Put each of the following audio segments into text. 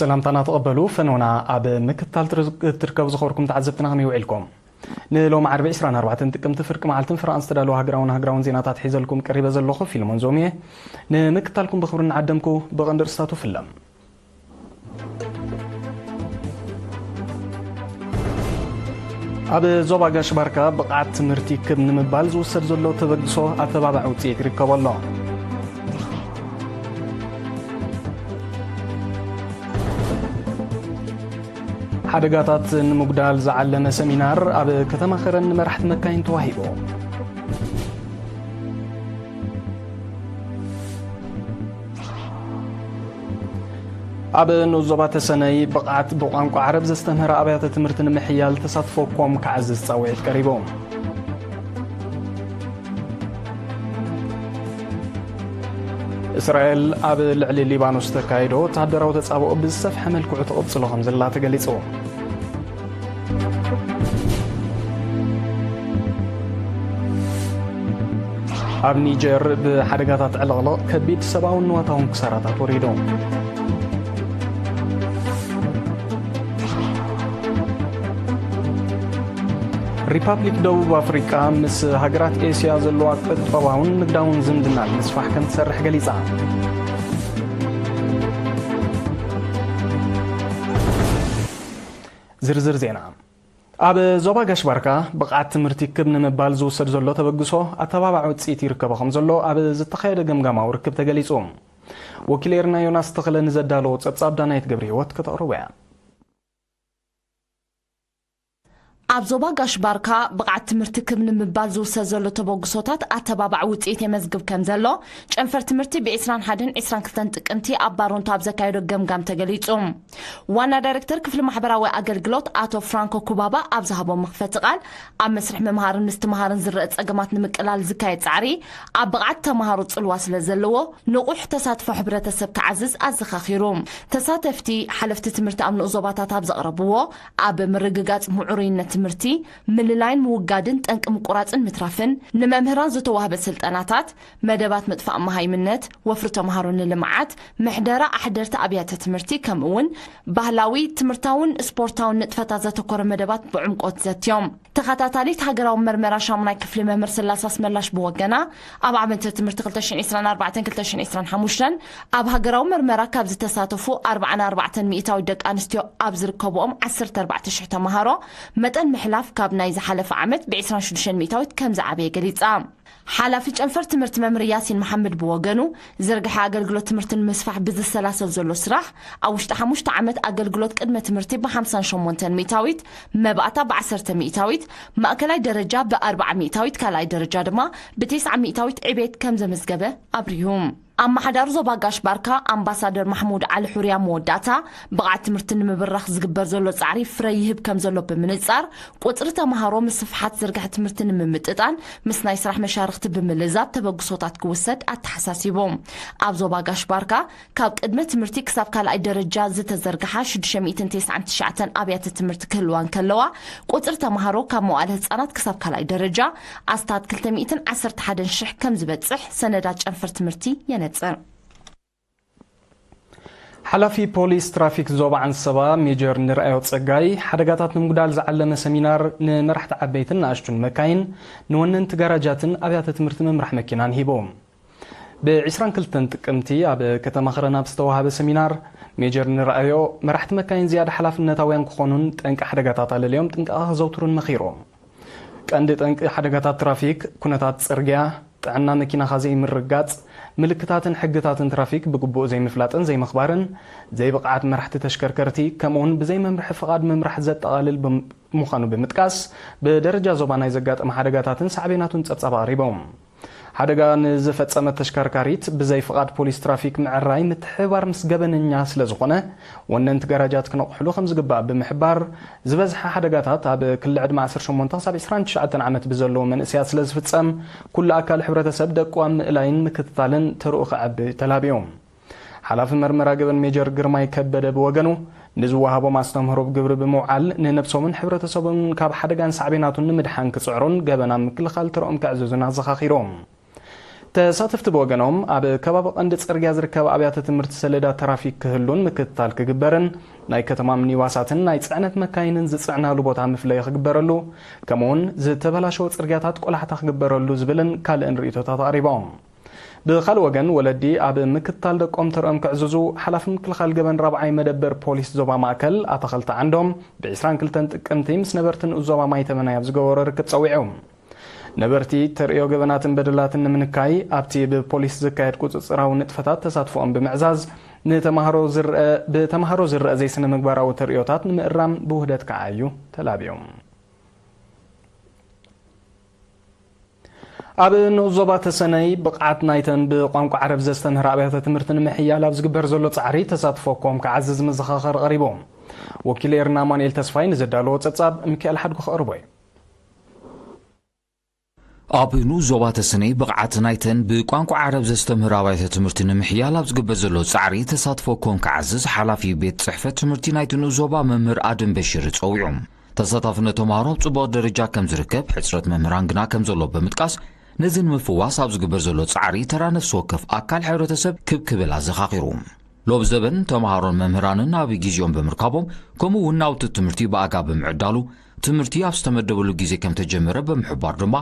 ሰላምታና ተቐበሉ። ፈኖና ኣብ ምክትታል ትር-፣ ትርከቡ ዝኸበርኩም ተዓዘብትና ከመይ ውዒልኩም? ንሎሚ ዓርቢ ዕስራን ኣርባዕተን ጥቅምቲ ፍርቂ መዓልትን ፍርቓን ዝተዳለወ ሃገራውን ሃገራውን ዜናታት ሒዘልኩም ቀሪበ ዘለኹ ፊልሞን ዞም እየ። ንምክትታልኩም ብኽብሪ እናዓደምኩ ብቐንዲ ርእስታቱ ፍለም። ኣብ ዞባ ጋሽ ባርካ ብቕዓት ትምህርቲ ክብ ንምባል ዝውሰድ ዘሎ ተበግሶ ኣተባባዒ ውፅኢት ይርከቦ ኣሎ። ሓደጋታት ንምጉዳል ዝዓለመ ሰሚናር ኣብ ከተማ ኸረን ንመራሕቲ መካይን ተዋሂቡ። ኣብ ንኡስ ዞባ ተሰነይ ብቕዓት ብቋንቋ ዓረብ ዘስተምህራ ኣብያተ ትምህርቲ ንምሕያል ተሳትፎ ኮም ክዓዝዝ ጻውዒት ቀሪቡ። እስራኤል ኣብ ልዕሊ ሊባኖስ ተካይዶ ወተሃደራዊ ተጻብኦ ብዝሰፍሐ መልክዑ ትቕጽሎ ከም ዘላ ተገሊጹ። ኣብ ኒጀር ብሓደጋታት ዕልቕልቕ ከቢድ ሰብኣውን ንዋታውን ክሳራታት ወሪዱ። ሪፓብሊክ ደቡብ ኣፍሪቃ ምስ ሃገራት ኤስያ ዘለዋ ቁጠባውን ንግዳውን ዝምድና ንምስፋሕ ከም ትሰርሕ ገሊጻ። ዝርዝር ዜና። ኣብ ዞባ ጋሽ ባርካ ብቕዓት ትምህርቲ ክብ ንምባል ዝውሰድ ዘሎ ተበግሶ ኣተባባዒ ውፅኢት ይርከቦ ከም ዘሎ ኣብ ዝተኻየደ ገምጋማዊ ርክብ ተገሊጹ። ወኪል ኤርና ዮናስ ተኽለ ንዘዳለዎ ጸብጻብ ዳናይት ገብረ ህይወት ከተቕርቦ እያ። ኣብ ዞባ ጋሽ ባርካ ብቕዓት ትምህርቲ ክብ ንምባል ዝውሰድ ዘሎ ተበግሶታት ኣተባባዒ ውፅኢት የመዝግብ ከም ዘሎ ጨንፈር ትምህርቲ ብ ዕስራን ሓደን ዕስራን ክልተን ጥቅምቲ ኣብ ባሮንቶ ኣብ ዘካየዶ ገምጋም ተገሊጹ። ዋና ዳይሬክተር ክፍሊ ማሕበራዊ ኣገልግሎት ኣቶ ፍራንኮ ኩባባ ኣብ ዝሃቦ መኽፈቲ ቃል፣ ኣብ መስርሕ ምምሃርን ምስትምሃርን ዝረአ ጸገማት ንምቅላል ዝካየድ ጻዕሪ ኣብ ብቕዓት ተምሃሮ ጽልዋ ስለ ዘለዎ፣ ንቑሕ ተሳትፎ ሕብረተሰብ ክዓዝዝ ኣዘኻኺሩ። ተሳተፍቲ፣ ሓለፍቲ ትምህርቲ ኣብ ንኡስ ዞባታት ኣብ ዘቕረብዎ፣ ኣብ ምርግጋጽ ምዕሩይነት ትምህርቲ፣ ምልላይን ምውጋድን ጠንቂ ምቁራጽን ምትራፍን፣ ንመምህራን ዝተዋህበ ስልጠናታት፣ መደባት ምጥፋእ መሃይምነት፣ ወፍሪ ተምሃሮ ንልምዓት፣ ምሕደራ ኣሕደርቲ ኣብያተ ትምህርቲ፣ ከምኡ እውን ባህላዊ፣ ትምህርታውን ስፖርታውን ንጥፈታት ዘተኮረ መደባት ብዕምቆት ዘትዮም። ተኸታታሊት ሃገራዊ መርመራ ሻሙናይ ክፍሊ መምህር ስላስ ኣስመላሽ ብወገና፣ ኣብ ዓመተ ትምህርቲ ክልተ ሽሕን ዕስራን ኣርባዕተን ክልተ ሽሕን ዕስራን ሓሙሽተን ኣብ ሃገራዊ መርመራ ካብ ዝተሳተፉ ኣርባዓን ኣርባዕተን ሚእታዊት ደቂ ኣንስትዮ ኣብ ዝርከብኦም ዓሰርተ ኣርባዕተ ሽሕ ተምሃሮ መጠን ምሕላፍ ካብ ናይ ዝሓለፈ ዓመት ብ ዕስራን ሽዱሽተን ሚእታዊት ከም ዝዓበየ ገሊጻ። ሓላፊ ጨንፈር ትምህርቲ መምህር ያሲን መሓመድ ብወገኑ፣ ዝርግሐ ኣገልግሎት ትምህርቲ ንምስፋሕ ብዝሰላሰል ዘሎ ስራሕ፣ ኣብ ውሽጢ ሓሙሽተ ዓመት ኣገልግሎት ቅድመ ትምህርቲ ብ ሓምሳን ሸሞንተን ሚእታዊት፣ መባእታ ብ ዓሰርተ ሚእታዊት፣ ማእከላይ ደረጃ ብ ኣርብዓ ሚእታዊት፣ ካልኣይ ደረጃ ድማ ብ ተስዓ ሚእታዊት ዕቤት ከም ዘመዝገበ ኣብሪሁ። ኣመሓዳሪ ዞባ ጋሽ ባርካ ኣምባሳደር ማሕሙድ ዓሊ ሑርያ መወዳእታ፣ ብቕዓት ትምህርቲ ንምብራኽ ዝግበር ዘሎ ጻዕሪ ፍረ ይህብ ከም ዘሎ ብምንጻር፣ ቁጽሪ ተምሃሮ ምስፍሓት ዝርግሐ ትምህርቲ ንምምጥጣን ምስ ናይ ስራሕ መሻርኽቲ ብምልዛብ ተበግሶታት ክውሰድ ኣተሓሳሲቡ። ኣብ ዞባ ጋሽ ባርካ ካብ ቅድመ ትምህርቲ ክሳብ ካልኣይ ደረጃ ዝተዘርግሓ ሽዱሽተ ሚእትን ተስዓን ትሽዓተን ኣብያተ ትምህርቲ ክህልዋ እንከለዋ፣ ቁጽሪ ተምሃሮ ካብ መዋእለ ህጻናት ክሳብ ካልኣይ ደረጃ ኣስታት ክልተ ሚእትን ዓሰርተ ሓደን ሽሕ ከም ዝበጽሕ ሰነዳት ጨንፈር ትምህርቲ የነጽር። ሓላፊ ፖሊስ ትራፊክ ዞባ ዓንሰባ ሜጀር ንርኣዮ ጸጋይ፣ ሓደጋታት ንምጉዳል ዝዓለመ ሰሚናር ንመራሕቲ ዓበይትን ንኣሽቱን መካይን፣ ንወነንቲ ጋራጃትን ኣብያተ ትምህርቲ ምምራሕ መኪናን ሂቡ። ብ ዕስራን ክልተን ጥቅምቲ ኣብ ከተማ ኸረን ኣብ ዝተዋሃበ ሰሚናር፣ ሜጀር ንርኣዮ መራሕቲ መካይን ዝያዳ ሓላፍነታውያን ክኾኑን ጠንቂ ሓደጋታት ኣለልዮም ጥንቃቐ ክዘውትሩን መኺሩ። ቀንዲ ጠንቂ ሓደጋታት ትራፊክ፣ ኩነታት ጽርግያ፣ ጥዕና መኪናኻ ዘይምርጋጽ፣ ምልክታትን ሕግታትን ትራፊክ ብግቡእ ዘይምፍላጥን ዘይምኽባርን፣ ዘይብቕዓት መራሕቲ ተሽከርከርቲ፣ ከምኡውን ብዘይመምርሒ ፍቓድ ምምራሕ ዘጠቓልል ብም-፣ ምዃኑ ብምጥቃስ፣ ብደረጃ ዞባ ናይ ዘጋጠመ ሓደጋታትን ሳዕቤናቱን ጸብጻብ ኣቕሪቦም። ሓደጋ ንዝፈጸመት ተሽከርካሪት ብዘይ ፍቓድ ፖሊስ ትራፊክ ምዕራይ ምትሕብባር ምስ ገበነኛ ስለ ዝኾነ፣ ወነንቲ ጋራጃት ክነቕሕሉ ከም ዝግባእ ብምሕባር፣ ዝበዝሐ ሓደጋታት ኣብ ክሊ ዕድመ ዓሰርተ ሸሞንተ ክሳብ ዕስራን ትሽዓተን ዓመት ብዘለዉ መንእሰያት ስለ ዝፍጸም፣ ኩሉ ኣካል ሕብረተሰብ ደቁ ኣብ ምእላይን ምክትታልን ተርኡ ከዐቢ ተላብዮም። ሓላፊ መርመራ ገበን ሜጀር ግርማይ ከበደ ብወገኑ፣ ንዝወሃቦም ኣስተምህሮ ብግብሪ ብምውዓል ንነብሶምን ሕብረተሰቦምን ካብ ሓደጋን ሳዕቤናቱን ንምድሓን ክጽዕሩን ገበን ኣብ ምክልኻል ተርኦም ከዕዝዙን ኣዘኻኺሮም። እቲ ተሳተፍቲ ብወገኖም፣ ኣብ ከባቢ ቀንዲ ጽርግያ ዝርከብ ኣብያተ ትምህርቲ ሰሌዳ ትራፊክ ክህሉን ምክትታል ክግበርን፣ ናይ ከተማ ሚኒባሳትን ናይ ጽዕነት መካይንን ዝጽዕናሉ ቦታ መፍለይ ክግበረሉ፣ ከምኡውን ዝተበላሸወ ጽርግያታት ቆላሕታ ክግበረሉ ዝብልን ካልእን ርእይቶታት ኣቕሪቦም። ብኻልእ ወገን፣ ወለዲ ኣብ ምክትታል ደቆም ተርኦም ክዕዝዙ፣ ሓላፊ ምክልኻል ገበን ራብዓይ መደበር ፖሊስ ዞባ ማእከል ኣታኸልቲ ዓንዶም፣ ብ ዕስራን ክልተን ጥቅምቲ ምስ ነበርቲ ንኡስ ዞባ ማይተመናይ ኣብ ዝገበሮ ርክብ ጸዊዑ። ነበርቲ ተርእዮ ገበናትን በደላትን ንምንካይ፣ ኣብቲ ብፖሊስ ዝካየድ ቁጽጽራዊ ንጥፈታት ተሳትፎኦም ብምዕዛዝ፣ ንተማሃሮ ዝረአ፣ ብተማሃሮ ዝረአ ዘይስነ ምግባራዊ ተርእዮታት ንምእራም ብውህደት ክዓዩ ተላብዮም። ኣብ ንኡስ ዞባ ተሰነይ፣ ብቕዓት ናይተን ብቋንቋ ዓረብ ዘስተምህራ ኣብያተ ትምህርቲ ንምሕያል ኣብ ዝግበር ዘሎ ጻዕሪ ተሳትፎኩም ክዓዝዝ መዘኻኸሪ ቀሪቡ። ወኪል ኤርና ኣማኑኤል ተስፋይ ንዘዳለዎ ጸብጻብ፣ ሚካኤል ሓድጉ ከቕርቦ እዩ። ኣብ ንኡስ ዞባ ተሰነይ፣ ብቕዓት ናይተን ብቋንቋ ዓረብ ዘስተምህራ ኣብያተ ትምህርቲ ንምሕያል ኣብ ዝግበር ዘሎ ጻዕሪ ተሳትፎኩም ክዓዝዝ፣ ሓላፊ ቤት ጽሕፈት ትምህርቲ ናይቲ ንኡስ ዞባ መምህር ኣድም በሽር ጸዊዑ። ተሳታፍነት ተምሃሮ ኣብ ጽቡቕ ደረጃ ከም ዝርከብ፣ ሕጽረት መምህራን ግና ከም ዘሎ ብምጥቃስ፣ ነዚ ንምፍዋስ ኣብ ዝግበር ዘሎ ጻዕሪ ተራ ነፍሲ ወከፍ ኣካል ሕብረተሰብ ክብ ክብል ኣዘኻኺሩ። ሎብ ዘበን ተምሃሮን መምህራንን ኣብ ግዜኦም ብምርካቦም፣ ከምኡ እውን ናውቲ ትምህርቲ ብኣጋ ብምዕዳሉ፣ ትምህርቲ ኣብ ዝተመደበሉ ግዜ ከም ተጀመረ ብምሕባር ድማ፣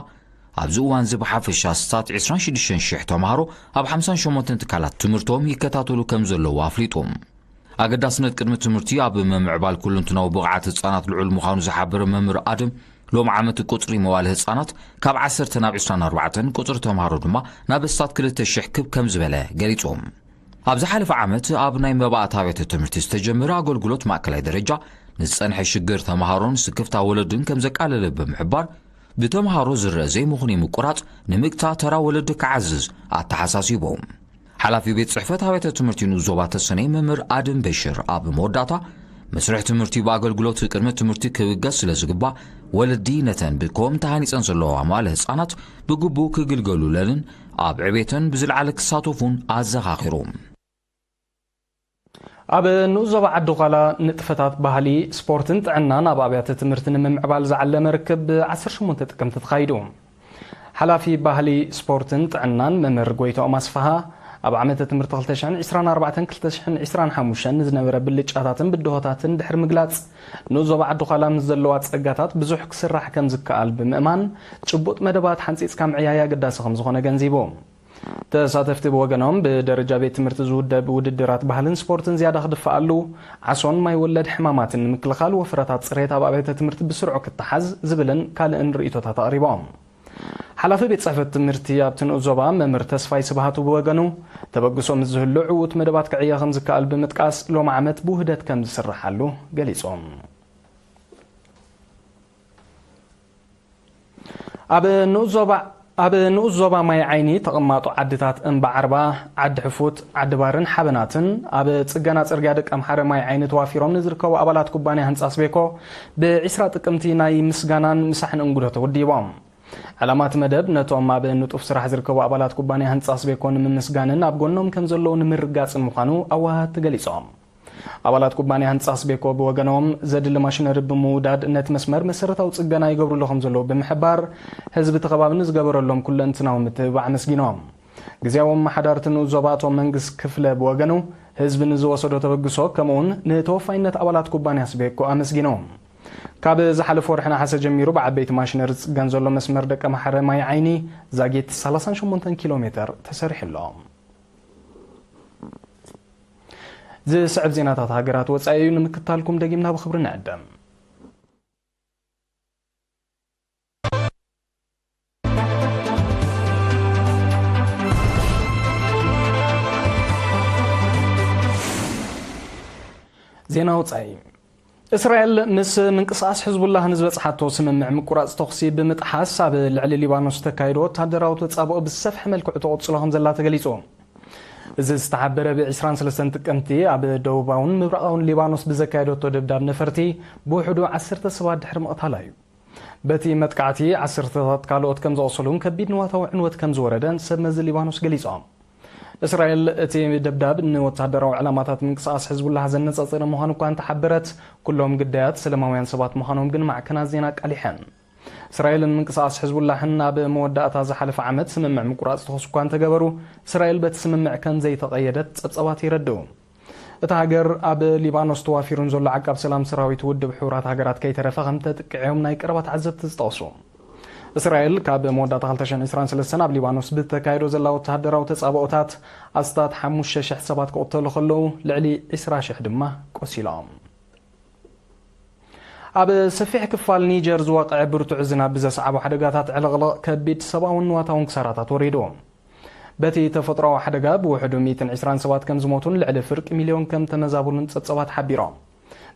ኣብዚ እዋን እዚ ብሓፈሻ ስታት ዕስራን ሽዱሽተን ሽሕ ተምሃሮ ኣብ ሓምሳን ሸሞንተን ትካላት ትምህርቶም ይከታተሉ ከም ዘለዉ ኣፍሊጡ። ኣገዳስነት ቅድሚ ትምህርቲ ኣብ ምምዕባል ኩለንትናዊ ብቕዓት ህጻናት ልዑል ምዃኑ ዝሓበረ መምህር ኣድም፣ ሎም ዓመት ቁጽሪ መዋለ ህጻናት ካብ ዓሰርተ ናብ ዕስራን ኣርባዕተን፣ ቁጽሪ ተምሃሮ ድማ ናብ ስታት ክልተ ሽሕ ክብ ከም ዝበለ ገሊጹ። ኣብ ዝሓለፈ ዓመት ኣብ ናይ መባእታ ኣብያተ ትምህርቲ ዝተጀመረ ኣገልግሎት ማእከላይ ደረጃ ንዝጸንሐ ሽግር ተምሃሮን ስክፍታ ወለድን ከም ዘቃለለ ብምሕባር፣ ብተምሃሮ ዝረአ ዘይምኹኒ ምቁራጽ ንምግታ ተራ ወለዲ ክዓዝዝ ኣተሓሳሲቡ። ሓላፊ ቤት ጽሕፈት ኣብያተ ትምህርቲ ንኡስ ዞባ ተሰነይ መምህር ኣድም በሽር ኣብ መወዳእታ፣ መስርሕ ትምህርቲ ብኣገልግሎት ቅድሚ ትምህርቲ ክብገስ ስለ ዝግባእ፣ ወለዲ ነተን ብኮም ተሃኒጸን ዘለዋ መዋለ ህጻናት ብግቡእ ክግልገሉለንን ኣብ ዕቤተን ብዝለዓለ ክሳተፉን ኣዘኻኺሩ። ኣብ ንኡስ ዞባ ዓዲ ዃላ፣ ንጥፈታት ባህሊ፣ ስፖርትን ጥዕናን ኣብ ኣብያተ ትምህርቲ ንምምዕባል ዝዓለመ ርክብ ብ ዓሰርተ ሸሞንተ ጥቅምቲ ተኻይዱ። ሓላፊ ባህሊ፣ ስፖርትን ጥዕናን መምህር ጎይትኦም ኣስፍሃ፣ ኣብ ዓመተ ትምህርቲ ክልተ ሽሕን ዕስራን ኣርባዕተን ክልተ ሽሕን ዕስራን ሓሙሽተን ንዝነበረ ብልጫታትን ብድሆታትን ድሕሪ ምግላጽ፣ ንኡስ ዞባ ዓዲ ዃላ ምስ ዘለዋ ጸጋታት ብዙሕ ክስራሕ ከም ዝከኣል ብምእማን፣ ጭቡጥ መደባት ሓንጺጽካ ምዕያይ ኣገዳሲ ከም ዝኾነ ገንዚቡ። ተሳተፍቲ ብወገኖም፣ ብደረጃ ቤት ትምህርቲ ዝውደብ ውድድራት ባህልን ስፖርትን ዝያዳ ክድፈኣሉ፣ ዓሶን ማይ ወለድ ሕማማትን ንምክልኻል ወፍረታት ጽሬት ኣብ ኣብያተ ትምህርቲ ብስርዑ ክተሓዝ ዝብልን ካልእን ርእይቶታት ኣቕሪቦም። ሓላፊ ቤት ጽሕፈት ትምህርቲ ኣብቲ ንኡስ ዞባ መምህር ተስፋይ ስብሃቱ ብወገኑ፣ ተበግሶ ምስ ዝህሉ ዕዉት መደባት ክዕየ ከም ዝከኣል ብምጥቃስ፣ ሎም ዓመት ብውህደት ከም ዝስርሓሉ ገሊጾም። ኣብ ንኡስ ዞባ፣ ኣብ ንኡስ ዞባ ማይ ዓይኒ ተቐማጦ ዓድታት እምባ ዓርባ፣ ዓዲ ሕፉት፣ ዓዲ ባርን ሓበናትን ኣብ ጽገና ጽርግያ ደቀምሓረ ማይ ዓይኒ ተዋፊሮም ንዝርከቡ ኣባላት ኩባንያ ህንጻ ስቤኮ ብ ዕስራ ጥቅምቲ ናይ ምስጋናን ምሳሕን እንግዶ ተወዲቦም። ዕላማ እቲ መደብ ነቶም ኣብ ንጡፍ ስራሕ ዝርከቡ ኣባላት ኩባንያ ህንጻ ስቤኮ ንምምስጋንን ኣብ ጎኖም ከም ዘለዉ ንምርጋጽን ምዃኑ ኣወሃሃድቲ ገሊጾም። ኣባላት ኩባንያ ህንጻ ስቤኮ ብወገኖም፣ ዘድሊ ማሽነሪ ብምውዳድ ነቲ መስመር መሰረታዊ ጽገና ይገብርሉ ከም ዘለዉ ብምሕባር፣ ህዝቢ እቲ ከባቢ ንዝገበረሎም ኩለንትናዊ ምትብባዕ ኣመስጊኖም። ግዝያዊ ኣመሓዳርቲ ንኡስ ዞባ ኣቶ መንግስ ክፍለ ብወገኑ፣ ህዝቢ ንዝወሰዶ ተበግሶ ከምኡውን ንተወፋይነት ኣባላት ኩባንያ ስቤኮ ኣመስጊኖም። ካብ ዝሓለፈ ወርሒ ነሓሰ ጀሚሩ ብዓበይቲ ማሽነሪ ዝጽገን ዘሎ መስመር ደቀምሓረ ማይ ዓይኒ ዛጊት ሰላሳን ሸሞንተን ኪሎ ሜተር ተሰሪሑ ኣሎ። ዝስዕብ ዜናታት ሃገራት ወጻኢ እዩ፣ ንምክትታልኩም ደጊምና ብኽብሪ ንዕደም። ዜና ወጻኢ። እስራኤል ምስ ምንቅስቓስ ሕዝቡላህ ንዝበጽሓቶ ስምምዕ ምቁራጽ ተኹሲ ብምጥሓስ፣ ኣብ ልዕሊ ሊባኖስ ተካይዶ ወታደራዊ ተጻብኦ ብዝሰፍሐ መልክዑ ተቐጽሎ ከም ዘላ ተገሊጹ። እዚ ዝተሓበረ ብ ዕስራን ሰለስተን ጥቅምቲ ኣብ ደቡባውን ምብራቓውን ሊባኖስ ብዘካየደቶ ደብዳብ ነፈርቲ ብውሕዱ ዓሰርተ ሰባት ድሕሪ ምቕታላ እዩ። በቲ መጥቃዕቲ ዓሰርተታት ካልኦት ከም ዘቑሰሉን ከቢድ ንዋታዊ ዕንወት ከም ዝወረደን ሰብ መዚ ሊባኖስ ገሊጾም። እስራኤል እቲ ደብዳብ ንወታደራዊ ዕላማታት ምንቅስቓስ ሕዝቡላህ ዘነጻጸረ ምዃኑ እኳ እንተሓበረት፣ ኩሎም ግዳያት ሰለማውያን ሰባት ምዃኖም ግን ማዕከናት ዜና ኣቃሊሐን። እስራኤልን ምንቅስቓስ ሕዝቡላሕን ኣብ መወዳእታ ዝሓለፈ ዓመት ስምምዕ ምቁራጽ ተኹሲ እኳ እንተገበሩ፣ እስራኤል በቲ ስምምዕ ከም ዘይተቐየደት ጸብጻባት የረድኡ። እታ ሃገር ኣብ ሊባኖስ ተዋፊሩን ዘሎ ዓቃብ ሰላም ሰራዊት ውድብ ሕቡራት ሃገራት ከይተረፈ ከም ተጥቅዕ እዮም ናይ ቀረባ ተዓዘብቲ ዝጠቕሱ። እስራኤል ካብ መወዳእታ ክልተ ሽሕን ዕስራን ሰለስተን ኣብ ሊባኖስ ብተካይዶ ዘላ ወተሃደራዊ ተጻብኦታት ኣስታት ሓሙሽተ ሽሕ ሰባት ክቕተሉ ከለዉ፣ ልዕሊ ዕስራ ሽሕ ድማ ቆሲሎም። ኣብ ሰፊሕ ክፋል ኒጀር ዝወቕዐ ብርቱዕ ዝናብ ብዘስዓቦ ሓደጋታት ዕልቕልቕ ከቢድ ሰብኣውን ንዋታውን ክሳራታት ወሪዱ። በቲ ተፈጥሮኣዊ ሓደጋ ብውሕዱ ሚእትን ዕስራን ሰባት ከም ዝሞቱን ልዕሊ ፍርቂ ሚልዮን ከም ተመዛበሉን ጸብጻባት ሓቢሮም።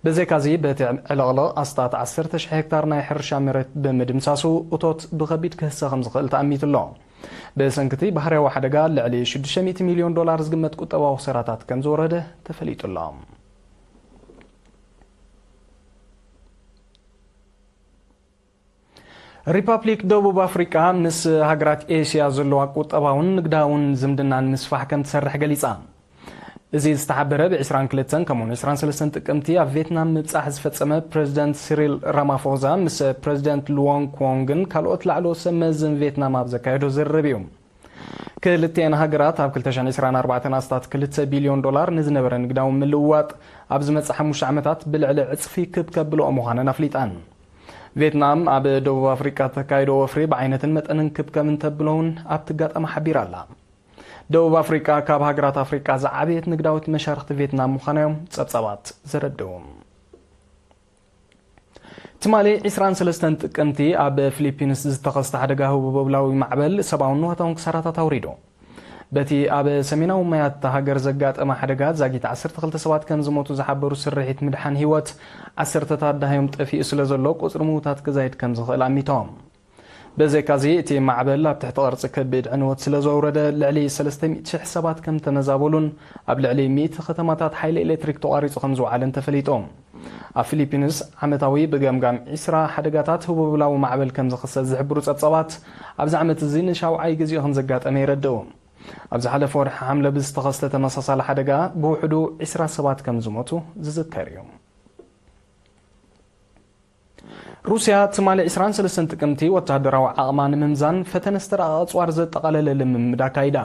ብዘይካዚ፣ በቲ ዕልቕልቕ ኣስታት ዓሰርተ ሽሕ ሄክታር ናይ ሕርሻ መሬት ብምድምሳሱ፣ እቶት ብኸቢድ ክህሰ ከም ዝኽእል ተኣሚቱ ኣሎ። ብሰንኪ እቲ ባህርያዊ ሓደጋ፣ ልዕሊ ሽዱሽተ ሚእቲ ሚልዮን ዶላር ዝግመት ቁጠባዊ ክሳራታት ከም ዝወረደ ተፈሊጡ ኣሎ። ሪፓብሊክ ደቡብ ኣፍሪቃ ምስ ሃገራት ኤስያ ዘለዋ ቁጠባውን ንግዳውን ዝምድና ንምስፋሕ ከም ትሰርሕ ገሊጻ። እዚ ዝተሓበረ ብ ዕስራን ክልተን ከምኡውን ዕስራን ሰለስተን ጥቅምቲ ኣብ ቬትናም ምብጻሕ ዝፈጸመ ፕረዚደንት ሲሪል ራማፎዛ ምስ ፕረዚደንት ሉዎን ኩዎንግን ካልኦት ላዕለዎት ሰብ መዝን ቬትናም ኣብ ዘካየዶ ዝርርብ እዩ። ክልቲኤን ሃገራት ኣብ ክልተ ሽሕን ዕስራን ኣርባዕተን ኣስታት ክልተ ቢልዮን ዶላር ንዝነበረ ንግዳዊ ምልውዋጥ ኣብ ዝመጽእ ሓሙሽተ ዓመታት ብልዕሊ ዕጽፊ ክብ ከብልኦ ምዃነን ኣፍሊጠን። ቬትናም ኣብ ደቡብ ኣፍሪቃ ተካይዶ ወፍሪ ብዓይነትን መጠንን ክብ ከም እንተብሎ እውን ኣብቲ ኣጋጣሚ ሓቢራ ኣላ። ደቡብ ኣፍሪቃ ካብ ሃገራት ኣፍሪቃ ዝዓበየት ንግዳዊት መሻርኽቲ ቬትናም ምዃና እዮም ጸብጻባት ዘረድኡ። ትማሊ ዕስራን ሰለስተን ጥቅምቲ ኣብ ፊሊፒንስ ዝተኸስተ ሓደጋ ህቦብላዊ ማዕበል ሰብኣውን ንዋታውን ክሳራታት ኣውሪዱ። በቲ ኣብ ሰሜናዊ ማያት እታ ሃገር ዘጋጠመ ሓደጋ ዛጊት ዓሰርተ ክልተ ሰባት ከም ዝሞቱ ዝሓበሩ ስርሒት ምድሓን ህይወት፣ ዓሰርተታት ደሃዮም ጠፊኡ ስለ ዘሎ ቁጽሪ ምዉታት ክዛይድ ከም ዝኽእል ኣሚቶም። ብዘይካዚ፣ እቲ ማዕበል ኣብ ትሕቲ ቅርጺ ከቢድ ዕንወት ስለ ዘውረደ፣ ልዕሊ ሰለስተ ሚእቲ ሽሕ ሰባት ከም ተመዛበሉን ኣብ ልዕሊ ሚእቲ ከተማታት ሓይሊ ኤሌክትሪክ ተቋሪጹ ከም ዝወዓለን ተፈሊጡ። ኣብ ፊሊፒንስ ዓመታዊ ብገምጋም ዕስራ ሓደጋታት ህቦብላዊ ማዕበል ከም ዝኽሰት ዝሕብሩ ጸብጻባት፣ ኣብዚ ዓመት እዚ ንሻውዓይ ግዜኡ ከም ዘጋጠመ የረድኡ። ኣብ ዝሓለፈ ወርሒ ሓምለ ብዝተኸስተ ተመሳሳሊ ሓደጋ ብውሕዱ ዕስራ ሰባት ከም ዝሞቱ ዝዝከር እዩ። ሩስያ ትማሊ ዕስራን ሰለስተን ጥቅምቲ ወተሃደራዊ ዓቕማ ንምምዛን ፈተነ ዝተራቐቐ ኣጽዋር ዘጠቓለለ ልምምድ ኣካይዳ።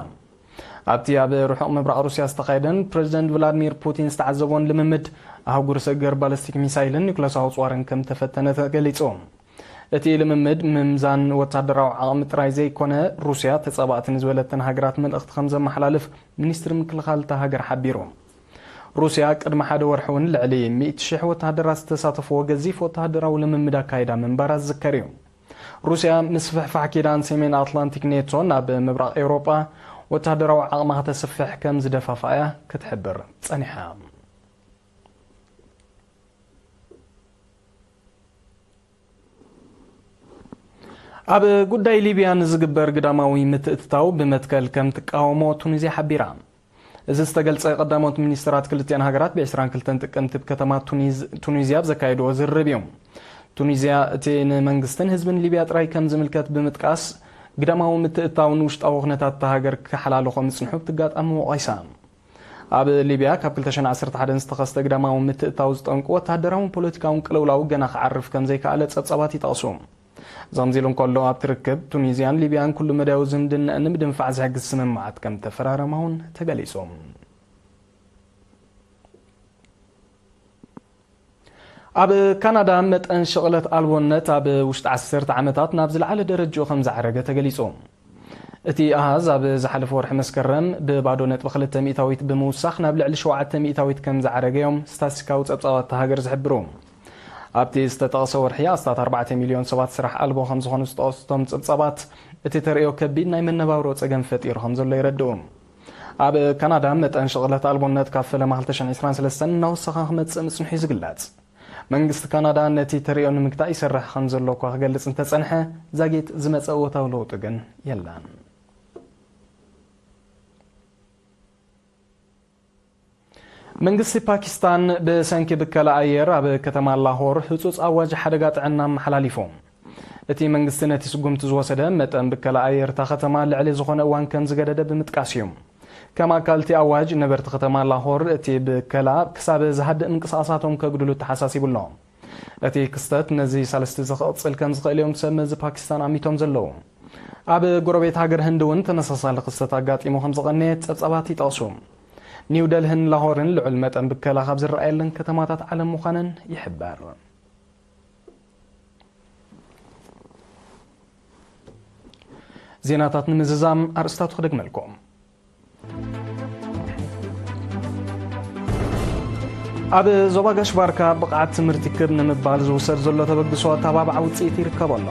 ኣብቲ ኣብ ርሑቕ ምብራቕ ሩስያ ዝተኻየደን ፕረዚደንት ቭላድሚር ፑቲን ዝተዓዘቦን ልምምድ፣ ኣህጉር ሰገር ባለስቲክ ሚሳይልን ኒኩለሳዊ ኣጽዋርን ከም ተፈተነ ተገሊጹ። እቲ ልምምድ ምምዛን ወተሃደራዊ ዓቕሚ ጥራይ ዘይኮነ፣ ሩስያ ተጻባእቲ ንዝበለተን ሃገራት መልእኽቲ ከም ዘመሓላልፍ ሚኒስትሪ ምክልኻል እታ ሃገር ሓቢሩ። ሩስያ ቅድሚ ሓደ ወርሒ እውን ልዕሊ ሚእቲ ሽሕ ወተሃደራት ዝተሳተፍዎ ገዚፍ ወተሃደራዊ ልምምድ ኣካይዳ ምንባራ ዝዝከር እዩ። ሩስያ ምስፍሕፋሕ ኪዳን ሰሜን ኣትላንቲክ ኔቶ ናብ ምብራቕ ኤውሮጳ ወተሃደራዊ ዓቕማ ከተስፍሕ ከም ዝደፋፍኣ እያ ክትሕብር ጸኒሓ። ኣብ ጉዳይ ሊብያ ንዝግበር ግዳማዊ ምትእትታው ብመትከል ከም ትቃወሞ ቱኒዝያ ሓቢራ። እዚ ዝተገልጸ ቀዳሞት ሚኒስትራት ክልቲኣን ሃገራት ብ ዕስራን ክልተን ጥቅምቲ ኣብ ከተማ ቱኒዝ-፣ ቱኒዝያ ኣብ ዘካየድዎ ዝርርብ እዩ። ቱኒዝያ እቲ ንመንግስትን ህዝብን ሊብያ ጥራይ ከም ዝምልከት ብምጥቃስ፣ ግዳማዊ ምትእትታውን ውሽጣዊ ኩነታት እታ ሃገር ክሓላልኾ ምጽንሑ ብትጋጣሚ ወቒሳ። ኣብ ሊብያ ካብ ክልተ ሽሕን ዓሰርተ ሓደን ዝተኸስተ ግዳማዊ ምትእትታው ዝጠንቁ ወተሃደራውን ፖለቲካውን ቅልውላው ገና ክዓርፍ ከም ዘይከኣለ ጸብጻባት ይጠቕሱ። እዚ ከምዚ ኢሉ እንከሎ፣ ኣብቲ ርክብ ቱኒዝያን ሊብያን ኩሉ መዳያዊ ዝምድናኣን ንምድንፋዕ ዝሕግዝ ስምምዓት ከም ተፈራረማ እውን ተገሊጹ። ኣብ ካናዳ መጠን ሽቕለት ኣልቦነት ኣብ ውሽጢ ዓሰርተ ዓመታት ናብ ዝለዓለ ደረጃኡ ከም ዝዓረገ ተገሊጹ። እቲ ኣሃዝ ኣብ ዝሓለፈ ወርሒ መስከረም ብባዶ ነጥቢ ክልተ ሚእታዊት ብምውሳኽ ናብ ልዕሊ ሸውዓተ ሚእታዊት ከም ዝዓረገ እዮም ስታትስቲካዊ ጸብጻባት እታ ሃገር ዝሕብሩ። ኣብቲ ዝተጠቕሰ ወርሒ ኣስታት ኣርባዕተ ሚልዮን ሰባት ስራሕ ኣልቦ ከም ዝኾኑ ዝጠቐሱ እቶም ጸብጻባት፣ እቲ ተርእዮ ከቢድ ናይ መነባብሮ ጸገም ፈጢሩ ከም ዘሎ የረድኡ። ኣብ ካናዳ መጠን ሽቕለት ኣልቦነት ካብ ፈለማ ክልተ ሽሕን ዕስራን ሰለስተን እናወሰኸ ክመጽእ ምጽንሑ እዩ ዝግለጽ። መንግስቲ ካናዳ ነቲ ተርእዮ ንምግታእ ይሰርሕ ከም ዘሎ እኳ ክገልጽ እንተጸንሐ፣ ዛጊት ዝመጸ እወታዊ ለውጢ ግን የለን። መንግስቲ ፓኪስታን ብሰንኪ ብከላ ኣየር ኣብ ከተማ ላሆር ህጹጽ ኣዋጅ ሓደጋ ጥዕና ኣመሓላሊፉ። እቲ መንግስቲ ነቲ ስጉምቲ ዝወሰደ መጠን ብከላ ኣየር እታ ከተማ ልዕሊ ዝኾነ እዋን ከም ዝገደደ ብምጥቃስ እዩ። ከም ኣካል እቲ ኣዋጅ፣ ነበርቲ ከተማ ላሆር እቲ ብከላ ክሳብ ዝሃድእ ምንቅስቓሳቶም ከግድሉ ተሓሳሲቡ ኣሎ። እቲ ክስተት ነዚ ሳልስቲ እዚ ክቕጽል ከም ዝኽእል እዮም ሰብ መዚ ፓኪስታን ኣሚቶም ዘለዉ። ኣብ ጎረቤት ሃገር ህንዲ እውን ተመሳሳሊ ክስተት ኣጋጢሙ ከም ዝቐነየ ጸብጻባት ይጠቕሱ። ኒው ደልህን ላሆርን ልዑል መጠን ብከላ ካብ ዝረኣየለን ከተማታት ዓለም ምዃነን ይሕበር። ዜናታት ንምዝዛም ኣርእስታቱ ክደግመልኩም። ኣብ ዞባ ጋሽ ባርካ ብቕዓት ትምህርቲ ክብ ንምባል ዝውሰድ ዘሎ ተበግሶ ኣተባባዕ ውፅኢት ይርከቦ ኣሎ።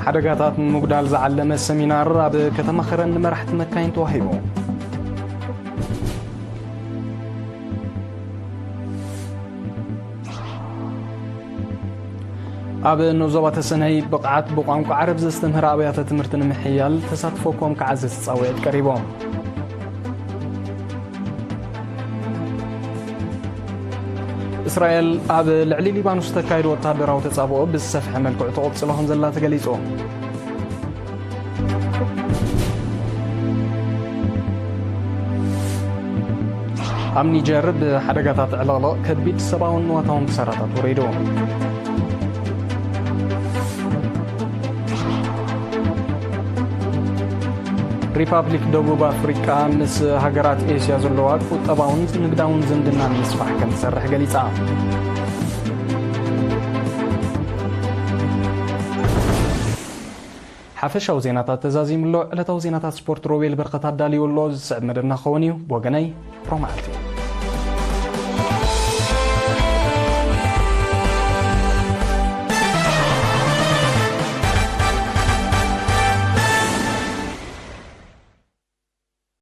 ሓደጋታት ንምጉዳል ዝዓለመ ሰሚናር ኣብ ከተማ ኸረን ንመራሕቲ መካይን ተዋሂቡ። ኣብ ንዞባ ተሰነይ ብቕዓት ብቋንቋ ዓረብ ዘስተምህር ኣብያተ ትምህርቲ ንምሕያል ተሳትፎ ኮም ክዓዝዝ ጻውዒት ቀሪቦም። እስራኤል ኣብ ልዕሊ ሊባኖስ ተካይዶ ወታደራዊ ተጻብኦ ብዝሰፍሐ መልክዑ ተቐጽሎ ከም ዘላ ተገሊጹ። ኣብ ኒጀር ብሓደጋታት ዕለቕለቕ ከቢድ ሰብኣውን ንዋታውን ክሳራታት ወሪዱ። ሪፓብሊክ ደቡብ ኣፍሪቃ ምስ ሃገራት ኤስያ ዘለዋ ቁጠባውን ንግዳውን ዝምድና ንምስፋሕ ከም ትሰርሕ ገሊጻ። ሓፈሻዊ ዜናታት ተዛዚሙሎ። ዕለታዊ ዜናታት ስፖርት ሮቤል በርኸት ኣዳልዩ ኣሎ። ዝስዕብ መደብና ክኸውን እዩ። ብወገነይ ሮማዕልቲ።